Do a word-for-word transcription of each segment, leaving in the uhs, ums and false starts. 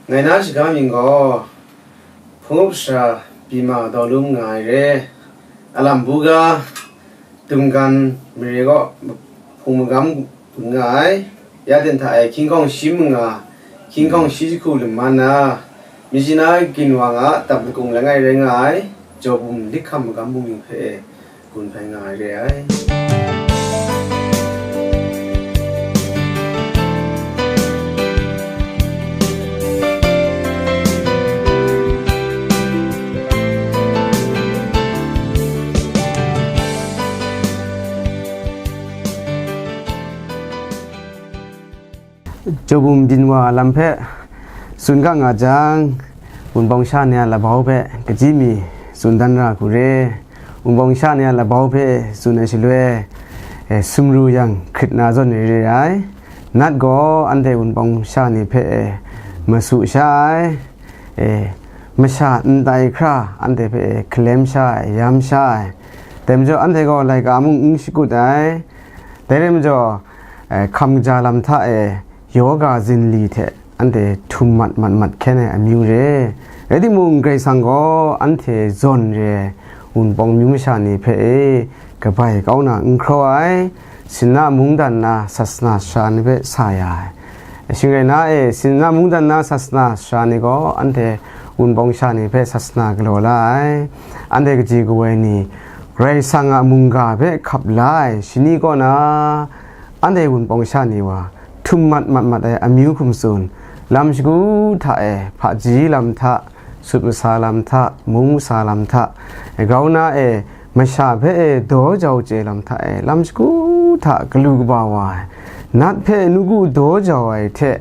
Ngai na shaga mying gaw, hpung up sara bima daw lum nga ai re. Alam buga, dunggan mare gaw hpung magam gun nga ai. Ya den hta e hkying hkawng shi manga, hkying hkawng shi jahku lum man na, Myitkyina ginwang a dap lakung langai rai nga ai, Jawbum Likham Magam Bungli hpe e gun hpai nga ai re ai. Jawbum byin wa lam hpe tsun ga nga jang, Wunpawng sha ni a labau hpe kaji mi tsun dan ra hku re. Wunpawng sha ni a labau hpe tsun ai shaloi, eh, sumru yang hkrit na zawn re re ai. Nat gaw anhte Wunpawng sha ni hpe, eh, masu sha ai, eh, masha ndai hkra anhte hpe, eh, hkalem sha ai, yam sha ai. Dai majaw anhte gaw laika mung n shakut ai. Dai rai majaw, eh, hkam kaja lam hta e, yoga zinli hte anhte htum mat mat mat hkyen ai amyu re. Rai timung, Karai Kasang gaw anhte zawn re ai Wunpawng amyu masha ni hpe e kabai kau na n hkraw ai, Sinna mungdan na sasana sara ni hpe sa ya ai. Shing rai na e, Sinna mungdan na sasana sara ni gaw anhte Wunpawng sha ni hpe sasana galaw la ai. Anhte kaji kawoi ni Karai Kasang a mungga hpe hkap la ai shani kaw na, anhte Wunpawng sha ni wa htum mat mat mat ai amyu hkum tsun, lam shagu hta e hpaji lam hta, sut masa lam hta, mung masa lam hta, grau na e masha hpe e daw jau chye lam hta e lam shagu hta galu kaba wa ai, nat hpe nawku daw jau ai hte,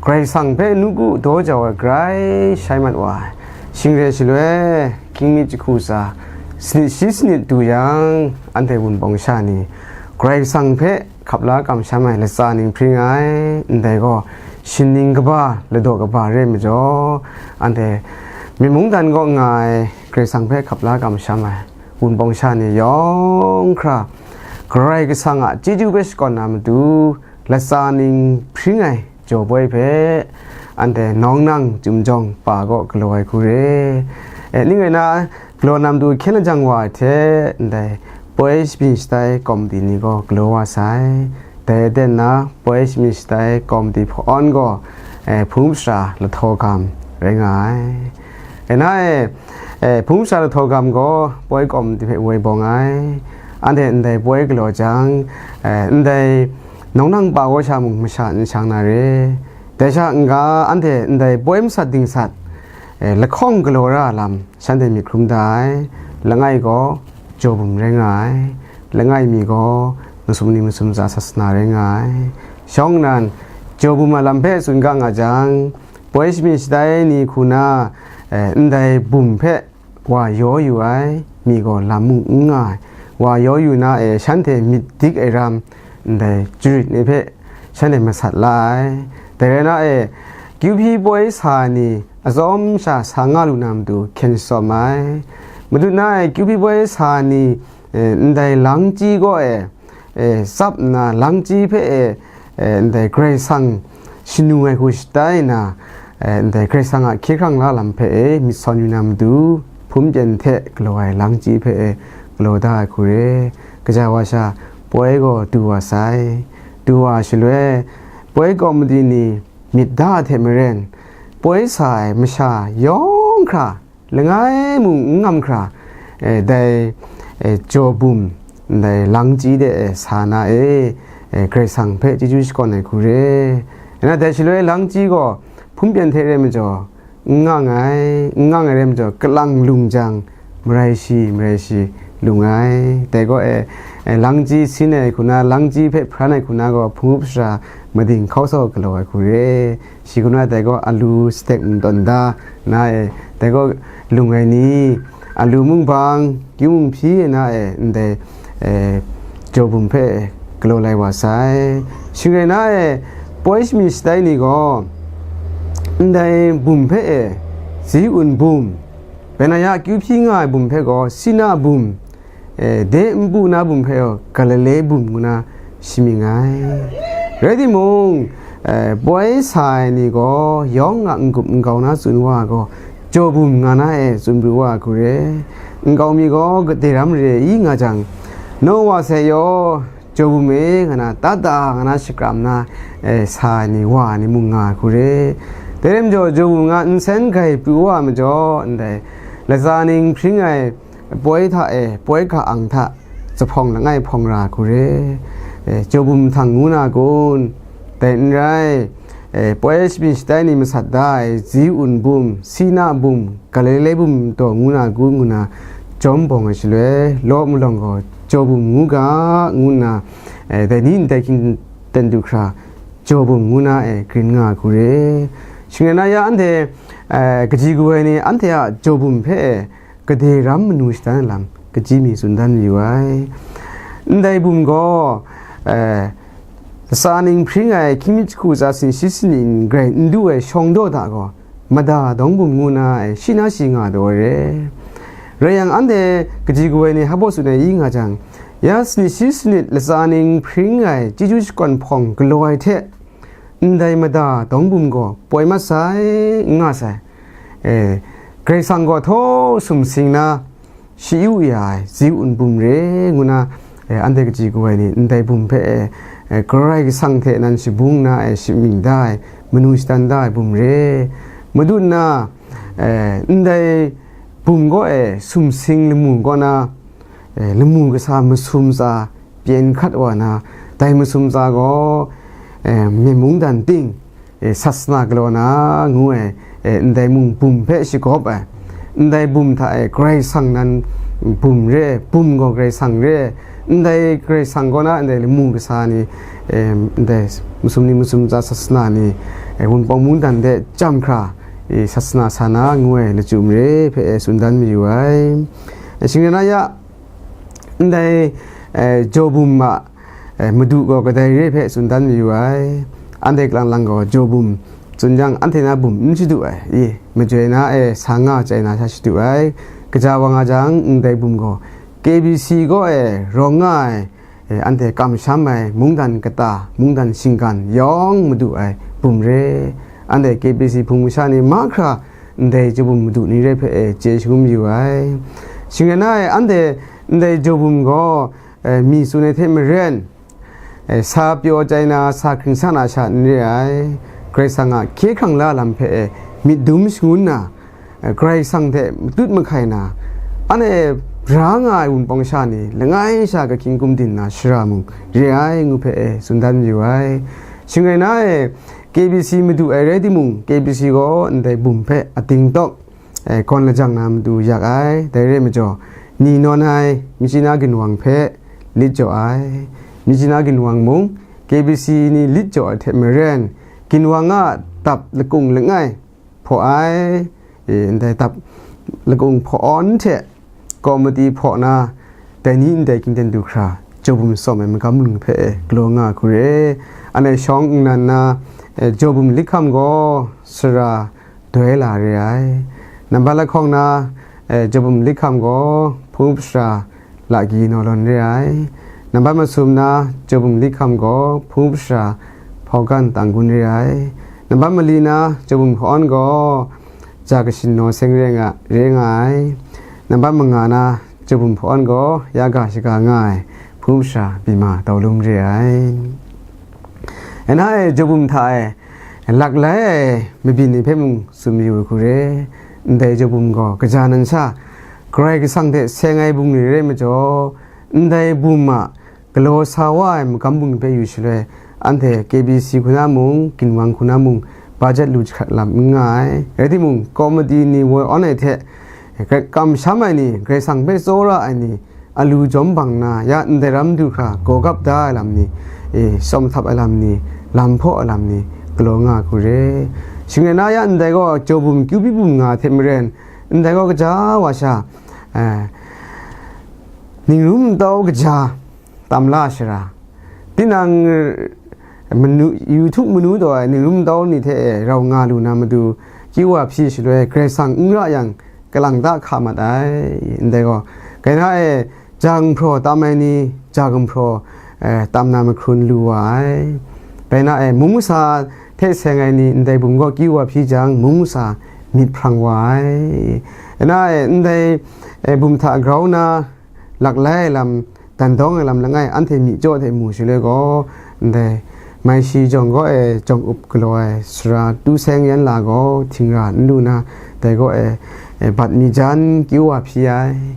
Karai Kasang hpe nawku daw jau ai grai shai mat wa ai. Shing re shaloi, hkying myit jahku tsa, sanit shi sanit du yang, anhte Wunpawng sha ni Karai Kasang hpe hkap la kamsham ai latsa ning hpring ai, ndai gaw, shining kaba, ladaw kaba re ai majaw, anhte myi mungdan kaw nga ai Karai Kasang hpe hkap la kamsham ai Wunpawng sha ni yawng hkra, Karai Kasang a chyeju hpe shakawn na matu, latsa ning hpring ai jaw poi hpe, anhte nawng nang chyum jawng pa kaw galaw ai hku re. E, ning rai na, galaw na matu hkyen lajang wa ai hte, ndai poi shabyin shatai kawmti ni gaw galaw wa sai. Dai aten na, poi shabyin shatai kawmti hpawn gaw, e, hpung sara lahtaw gam rai nga ai. E na e, e, hpung sara lahtaw gam gaw poi kawmti hpe woi bawng ai. Anhte ndai poi galaw jang, e, ndai nawng nang pa kaw sha mung masha n shang na re. Dai sha n-ga, anhte ndai poi masat dingsat, e, lahkawng galaw ra lam shanhte myit hkrum da ai. Langai gaw Jawbum rai nga ai. Langai mi gaw masum ni masum tsa sasana rai nga ai. Shawng nnan, Jawbum a lam hpe tsun ga nga jang, poi shabyin shatai ni hku na, e, ndai bum hpe wa yaw yu ai, mi gaw lam mung n nga ai, wa yaw yu na e shanhte myit dik ai ram, ndai jarit ni hpe shanhte masat la ai. Dai rai na e, kyu hpyi poi sa ai ni atsawm sha sa nga lu na matu hkyen shatsawm ai. Madu na e, kyu hpyi poi sa ai ni, e, ndai langchyi kaw e, e, tsap nna langchyi hpe e, e, ndai Karai Kasang shanu ai hku shatai nna, e, ndai Karai Kasang a hkye hkrang la lam hpe e myit sawn yu na matu, hpun pyen hte galaw ai langchyi hpe e galaw da ai hku re. Kaja wa sha poi gaw du wa sai. Du wa shaloi, poi kawmti ni myit da hte maren, poi sa ai masha yawng hkra, langai mung n ngam hkra, e, dai, e, Jawbum, ndai langchyi de, e, sa na e, e, Karai Kasang hpe chyeju shakawn ai hku re. E na dai shaloi langchyi gaw hpun pyen hte re majaw, n nga ai, n nga ai re majaw, kalang lung jang, marai shi, marai shi lung ai. Dai gaw e, e, langchyi sin ai hku na, langchyi hpe hpran ai hku na gaw, hpung up sara mading hkau sau galaw ai hku re. Shi hku na dai gaw alu satek n tawn da na e, dai gaw lung ai ni, alu mung bang, kyu mung hpyi ai na e, ndai, e, Jawbum hpe galaw lai wa sai. Shing rai na e, poi shabyin shatai ni gaw, ndai bum hpe e, Zi-un bum, Benaya kyu hpyi nga ai bum hpe gaw, Sina bum, e, de npu na bum hpe gaw, Galile bum ngu na shamying ai. Rai timung, E, poi sa ai ni gaw yawng a n-gup n-gau na tsun wa ai gaw, jaw bum nga na e tsun pru wa ai hku re. Nkau mi gaw gade ram re i nga jang, naw wa sai yaw, jaw bum e nga na, ta ta nga na shakram na, e, sa ai ni, wa ai ni mung nga ai hku re. Dai rai majaw, jaw bum nga nsen grai pru wa ai majaw, ndai latsa ning hpring ai poi hta e, poi ga ang hta, zuphpawng langai hpawng ra ai hku re. E, jaw bum htang ngu na kun? Dai n rai, e, poi shabyin shatai ni masat da ai, Ziun bum, Sina bum, Galile bum taw ngu na kun ngu na, jawm bawng ai shaloi, law malawng gaw jaw bum ngu ga, ngu nna, e, dai ni ndai hkying ten du hkra, jaw bum ngu na e grin nga ai hku re. Shing rai na ya, anhte, e, kaji kawa ai ni anhte a jaw bum hpe e, gade ram manu shadan ai lam, kaji mi tsun dan mayu ai. Ndai bum gaw, e, latsa ning hpring ai hkying mi jahku tsa sanit shi sanit nin grai n du ai shawng daw hta gaw, mada dawng bum ngu na ai, shi na shi nga daw ai re. Rai yang, anhte kaji kawa ai ni hpa baw tsun ai i nga jang, ya sanit shi sanit latsa ning hpring ai chyeju shakawn hpawng galaw ai hte, ndai mada dawng bum gaw poi mat sai, n nga sai. E, Karai Kasang gaw htaw sumsing na, shi yu ya ai, Ziun bum re ngu na, e, anhte kaji kawa ai ni ndai bum hpe, e, e, Karai Kasang hte nan shabung na, e, shamying da ai, manu shadan da ai bum re. Madu nna, e, ndai bum gaw, e, sumsing lamu kaw na, e, lamu kasa masum tsa pyen hkat wa na, dai masum tsa gaw, e, myen mungdan ting, e, sasana galaw na ngu ai, e, ndai mung bum hpe shagawp ai, ndai bum hta e Karai Kasang nan bum re, bum gaw Karai Kasang re, ndai Karai Kasang kaw na ndai lamu kasa ni, e, ndai masum ni masum tsa sasana ni, e, Wunpawng mungdan de chyam hkra, e, sasana sa na ngu ai lachyum re hpe, e, tsun dan mayu ai. E, shing rai na ya, ndai, e, jaw bum a, e, madu gaw kadai re hpe tsun dan mayu ai. Anhte kalang lang gaw jaw bum tsun jang, anhte na bum n shadu ai, i, majoi na e sa nga chye na sha shadu ai. Kaja wa nga jang, ndai bum gaw K B C kaw e rawng nga ai, e, anhte kamsham ai mungdan kata, mungdan shinggan yawng madu ai bum re. Anhte K B C hpung masha ni mahkra ndai jaw bum madu ni re hpe, e, chye shangun yu ai. Shing rai na e, anhte ndai jaw bum gaw, e, mi tsun ai hte maren, e, sa pyaw chyai na, sa hkring sa na sha n re ai. Karai Kasang a hkye hkrang la lam hpe, e, myit dum shangun na, e, Karai Kasang hte matut mahkai na, anhte ra nga ai Wunpawng sha ni langai sha kahkying gumdin na shara mung re ai ngu hpe, e, tsun dan mayu ai. Shing rai na e, K B C madu ai rai timung, K B C gaw ndai bum hpe ating tawk, e, gawn lajang na matu yak ai. Dai re ai majaw, ni nawn ai Myitkyina ginwang hpe lit jaw ai. Myitkyina ginwang mung, K B C ni lit jaw ai hte maren, ginwang a dap lakung langai hpaw ai, e, ndai dap lakung hpaw awn hte, kawmati hpaw na, dai ni ndai hkying ten du hkra, jaw bum tsawm ai magam lung hpe galaw nga ai hku re. Anhte shawng nnan na, e, jaw bum likham gaw sara doi la re ai. Nambat lahkawng na, e, jaw bum likham gaw hpung sara lagi naw lawn re ai. Nambat masum na, jaw bum likham gaw hpung sara hpawgan tanggun re ai. Nambat mali na, jaw bum hkawn gaw ja kashin naw seng re nga, re nga ai. Nambat manga na, jaw bum hpawn gaw ya ga shaga nga ai hpung sara bima tau lum re ai. Ena e, jaw bum hta e lak lai ai mabyin ni hpe mung tsun mayu ai hku re. Ndai jaw bum gaw kaja nan sha Karai Kasang hte seng ai bum ni rai majaw, ndai bum a galaw sa wa ai magam bung hpe yu shaloi, anhte K B C hku na mung, ginwang hku na mung, bajet lu jahkrat lam n nga ai. Rai timung, kawmati ni woi awn ai hte, kamsham ai ni, Karai Kasang hpe tsawra ai ni, alu jawm bang nna, ya ndai ram du hkra, gaw gap da ai lam ni, e, shawm htap ai lam ni, lam hpaw ai lam ni, galaw nga ai hku re. Shing rai na, ya ndai gaw jaw bum, kyu byi bum nga ai hte maren, ndai gaw kaja wa sha, e, ningrum ntau kaja, tam la shara. Tinang, eh, manu, YouTube manu taw ai ningrum ntau ni hte rau nga lu na matu, kyu wa hpyi shaloi Karai Kasang n ra yang, kalang ta hka mat ai. Ndai gaw, kaina e, ja gumhpraw tam ai ni, ja gumhpraw, eh, tam na mahkrun lu wa ai. Rai na e, mung masa hte seng ai ni ndai bum kaw kyu wa hpyi jang, mung masa myit hprang wa ai. Rai na e, ndai, e, bum hta grau na, laklai ai lam, dan dawng ai lam langai, anhte myi jaw hte mu shaloi gaw, ndai mai shi jawng gaw e, jawng up galaw ai sara Tu Seng Yan La gaw htingra n lu na, dai gaw e, e, bat mi jan kyu wa hpyi ai.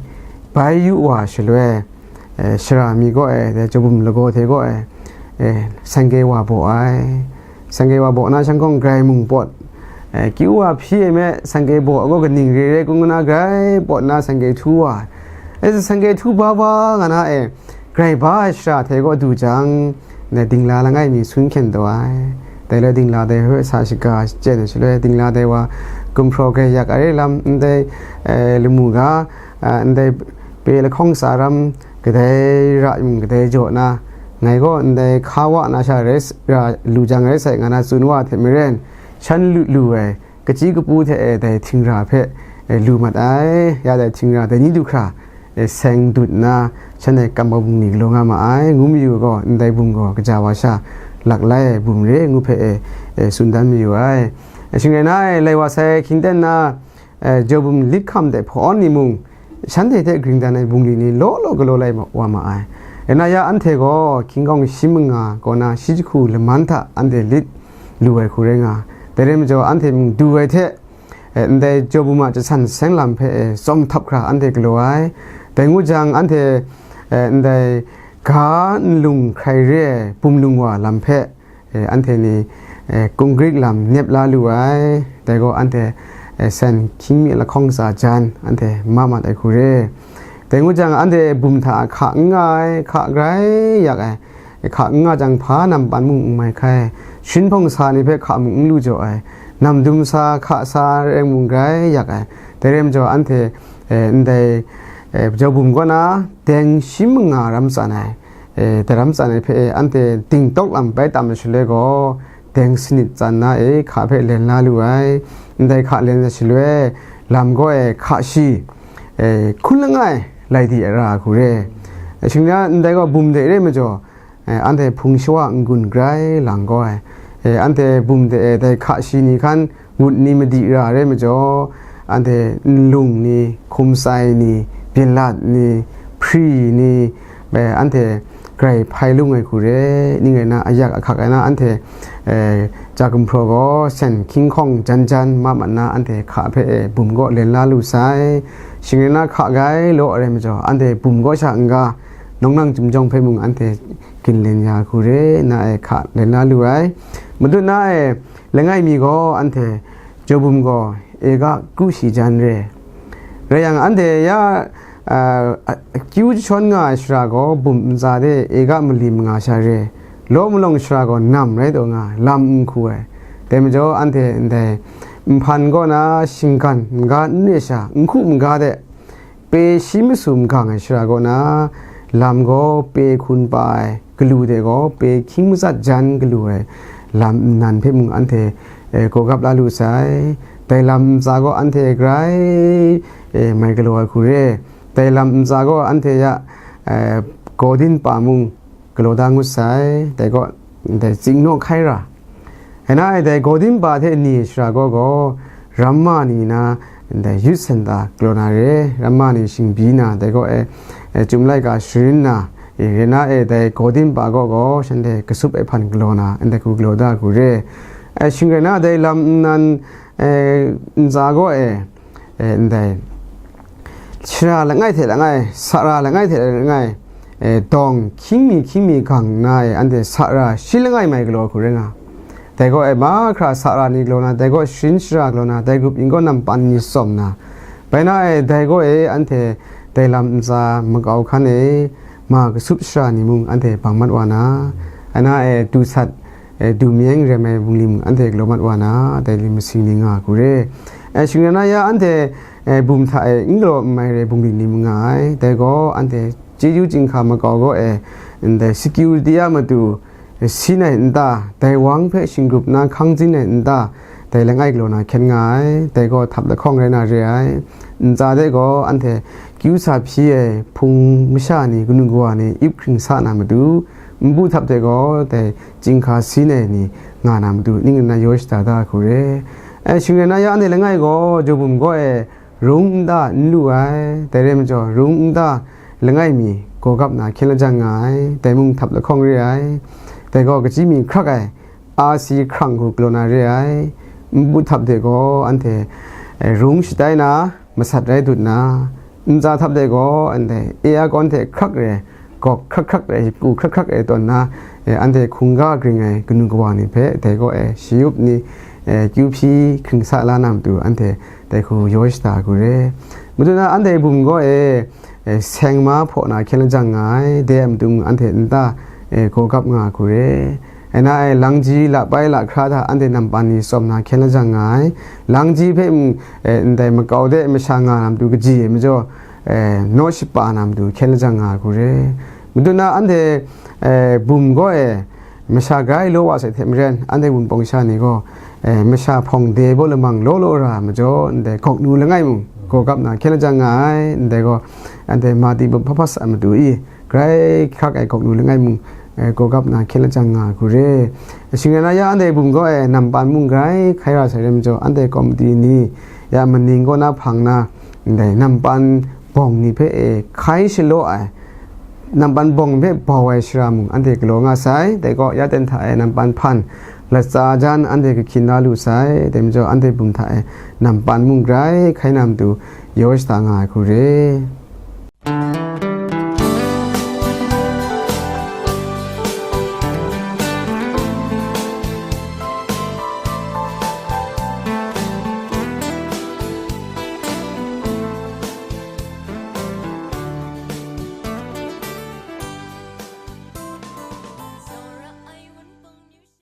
Bai yu wa shaloi, e, sara mi gaw e, dai Jawbum lagaw hte gaw e, e, sengke wa baw ai. Sengke wa baw na shang kawng grai mung pawt, e, kyu wa hpyi e me, sengke baw gaw kaning re re kung na grai pawt na sengke htu wa ai. E, sengke htu ba ba nga na e, grai ba ai shara hte gaw du jang, ndai dingla langai mi sun hkyen taw ai. Dai le dingla dai hpe sa shaga shachyen ai shaloi, dingla dai wa gumhpraw grai yak ai lam, ndai, e, lamu ga, a, ndai pe lahkawng tsa ram kadai ra mung kadai jaw na, ngai gaw ndai hka wa na sha rai s-, ra lu jang rai sai nga na tsun wa hte maren, shan lu lu ai, kachyi kapu hte e dai htingra hpe, e, lu mat ai. Ya dai htingra dai ni du hkra, e, seng dut nna, shanhte kam bum ni galaw nga ma ai, ngu mayu gaw, ndai bum gaw kaja wa sha laklai ai bum re ngu hpe e, e, tsun dan mayu ai. E, shing rai na e, lai wa sai hkying ten na, e, Jawbum lit hkam de hpawn ni mung, shanhte hte gring dan ai bungli ni law law galaw lai wa ma ai. Rai na ya anhte gaw hkying kawng shi manga kaw na shi jahku laman hta anhte lit lu ai hku rai nga. Dai rai majaw, anhte mung du ai hte, e, ndai Jawbum a jasan seng lam hpe, e, tsawm htap hkra anhte galaw ai. Dai ngu jang, anhte, e, ndai ga nlung hkrai re ai bum lung wa lam hpe, e, anhte ni, e, kungrik lam nep la lu ai. Dai gaw anhte, e, sen hkying mi lahkawng tsa jan anhte ma mat ai hku re. Dai ngu jang, anhte bum hta hka n nga ai, hka grai yak ai, e, hka n nga jang, hpa nampan mung n mai hkai, shin hpawng sa ni hpe hka mung n lu jaw ai, namdum sa, hka sa rai mung grai yak ai. Dai rai majaw, anhte, e, ndai, e, Jawbum kaw na deng shi manga ram tsan ai, e, daram tsan ai hpe, e, anhte dingtawk lam bai tam ai shaloi gaw, deng sanit tsan na e, hka hpe len la lu ai. Ndai hka len ai shaloi, lam gaw e, hka shi, e, hkun langai lai di ai ra ai hku re. E, shing na ndai gaw bum de re majaw, e, anhte hpung shawa n-gun grai lang gaw ai. E, anhte bum de e, dai hka shi ni hkan ngut ni madi ra re majaw, anhte nlung ni, hkum tsai ni, byelat ni, hpri ni, e, anhte grai hpai lung ai hku re. Ning rai na, ayak ahkak ai na, anhte, e, ja gumhpraw gaw sen hkying hkawng jan jan ma mat na, anhte hka hpe, e, bum gaw len la lu sai. Shing rai na, hka grai law ai rai majaw, anhte bum gaw sha n-ga, nawng nang chyum jawng hpe mung anhte ginlen ya hku re na e, hka len la lu ai. Madut na e, langai mi gaw anhte Jawbum gaw ega kru shi jan re. Rai yang, anhte ya, a, a, kyu jahtawn nga ai shara gaw bum ntsa de ega mali manga sha re. Law malawng shara gaw nam rai taw nga, lam n hku ai. Dai majaw, anhte ndai nhpan kaw na shinggan n-ga n re sha, n hku n-ga de, pe shi masum gang ai shara kaw na, lam gaw pe hkun pa ai, galu de gaw pe hkying matsat jan galu ai lam nnan hpe mung anhte, e, gawgap la lu sai. Dai lam ntsa gaw anhte grai, e, mai galaw ai hku re. Dai lam ntsa gaw anhte ya, e, gaw din pa mung galaw da ngut sai, dai gaw, ndai tsing naw hkai ra. Rai na e, dai gaw din pa hte ni shara gaw gaw, ramma ni na, ndai yut sen ta galaw na re, ramma ni shingbyi na, dai gaw e, e, chyum laika sharin na, e, rai na e, dai gaw din pa gaw gaw, shanhte kasup e hpan galaw na, ndai hku galaw da hku re. E, shing rai na, dai lam nnan, e, ntsa gaw e, e, ndai, shara langai hte langai, sara langai hte langai, e, dawng hkying mi hkying mi gang nna e, anhte sara shi langai mai galaw hku rai nga. Dai gaw e, mahkra sara ni galaw na, dai gaw sharin shara galaw na, dai grup yin gaw nampan ni tsawm na. Bai na e, dai gaw e, anhte dai lam ntsa makau hkan e, ma kasup shara ni mung anhte bang mat wa na, ana e, du sat, e, du meng rem ai bungli mung anhte galaw mat wa na, dai li masing ni nga hku re. E, shing rai na ya, anhte, e, bum hta e n galaw n mai re bungli ni mung nga ai. Dai gaw anhte chyeju chyinghka makau gaw e, ndai security a matu, e, sin ai nta, dai wang hpe shinggrup na hkang zin ai nta, dai langai galaw na hkyen nga ai. Dai gaw htap lahkawng rai na re ai. Ntsa de gaw anhte kyu sa hpyi ai hpung masha ni, kanu kawa ni ip hkring sa na matu, Npu htap de gaw dai chyinghka sin ai ni nga na matu ning nna yaw shada da hku re. E, shing rai na ya, anhte langai gaw Jawbum gaw e rung nta n lu ai, dai rai majaw rung nta langai mi gaw gap na hkyen lajang nga ai, dai mung htap lahkawng re ai, dai gaw kachyi mi hkrak ai, asi hkrang hku galaw na re ai. Npu htap de gaw anhte, e, rung shatai na, masat rai dut na, ntsa htap de gaw anhte e a kawn hte hkrak re, gawk hkrak hkrak re, hku hkrak hkrak re tawn na, e, anhte hkungga gring ai kanu kawa ni hpe dai gaw e shayup ni, e, kyu hpyi hkring sa la na matu anhte dai hku yaw shada hku re. Madu na anhte bum gaw e, e, seng ma hpaw na hkyen lajang nga ai, dai a matu mung anhte nta, e, gaw gap nga hku re. E na e, langji lapai lahkra hta anhte nampan ni tsawm na hkyen lajang nga ai. Langji hpe mung, e, ndai makau de masha nga na matu kaji ai majaw, e, naw shapa na matu hkyen lajang nga hku re. Madu na anhte, e, bum gaw e, masha grai law wa sai hte maren, anhte wunpawng sha ni gaw, e, masha hpawng de baw lamang law law ra majaw, ndai gawk nu langai mung gaw gap na hkyen lajang nga ai, ndai gaw, anhte mati bum hpa hpa sa matu i, grai hkrak ai gawk nu langai mung, e, gaw gap na hkyen lajang nga hku re. Shing rai na ya, anhte bum gaw e nampan mung grai hkai ra sai rai majaw, anhte kawmti ni ya maning kaw na hpang na, ndai nampan bawng ni hpe e hkai shalaw ai, nampan bawng hpe bau ai shara mung anhte galaw nga sai. Dai gaw ya ten hta e nampan hpan latsa jan anhte kahkyin la lu sai. Dai majaw anhte bum hta e nampan mung grai hkai na matu yaw shada nga ai hku re.